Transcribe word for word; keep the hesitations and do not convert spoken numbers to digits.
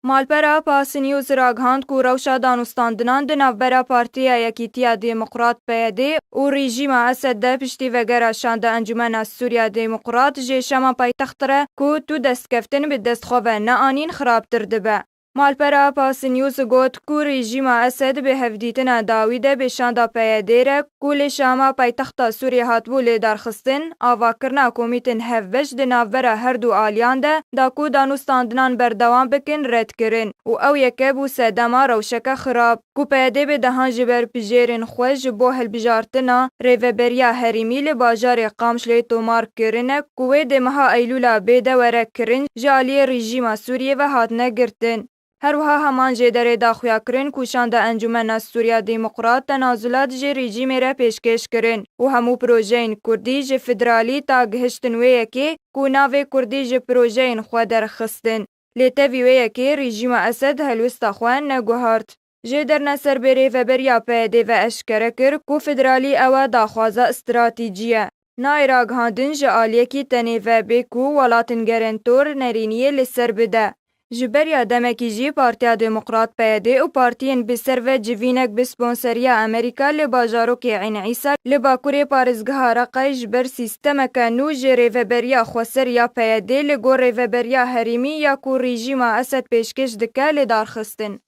Malpera Pas News ragihand ku rewşa danûstandinan di navbera Partiya Yekîtiya Demokrat, P Y D, û rejîma Esed de piştî vegera şanda Encûmena Sûriya Demokrat ji Şama paytext re ku tu destkeftin bi dest xwe ve neanîn xirabtir dibe. Malpera Pas News got ku rejîma Esed bi hevdîtina dawî de bi şanda P Y D re ku li Şama paytexta Sûriyê hatibû lêdarxistin, avakirina komîtên hevbeş di navbera her du aliyan de da ku danûstandinan berdewam bikin red kirin û ew yeke bû sedema rewşeke xirab ku P Y D bi dehan ji berpijêrên xwe ji bo hilbijartina rêveberiya herêmî li bajarê Qamşlê tomar kirine ku wê di meha Eylûla bê de were kirin ji aliyê rejîma Sûriyê ve hatine girtin. Her wiha heman jêderê da xuya kirin ku şanda Encûmena Sûriya Demokrat tenazulat ji rejîmê re pêşkêş kirin û hemû projeyên kurdî ji federalî ta gihiştin wê yekê ku navê kurdî ji projeyên xwe derxistin. Lê tevî wê yekê rejîma Esed helwesta xwe neguhart. Jêder ne ser bi rêveberiya P Y D ve eşkere kir ku federalî ew e daxwaza stratejî ye. Nayê ragihandin ji aliyekî tenê ve bê ku welatên gerentor nerîniyê li ser bide. Ji beriya demekî jî Partiya Demokrat, P Y D, û partiyên bi ser ve civînek bi sponseriya Amerîka li bajarokê Eyn Îsa li bakurê parêzgeha Reqayê ji ber sîstemeke nû ji rêveberiya xweser ya P Y D li gor rêveberiya herêmî ya ku rejîma Esed pêşkêş dike li dar xistin.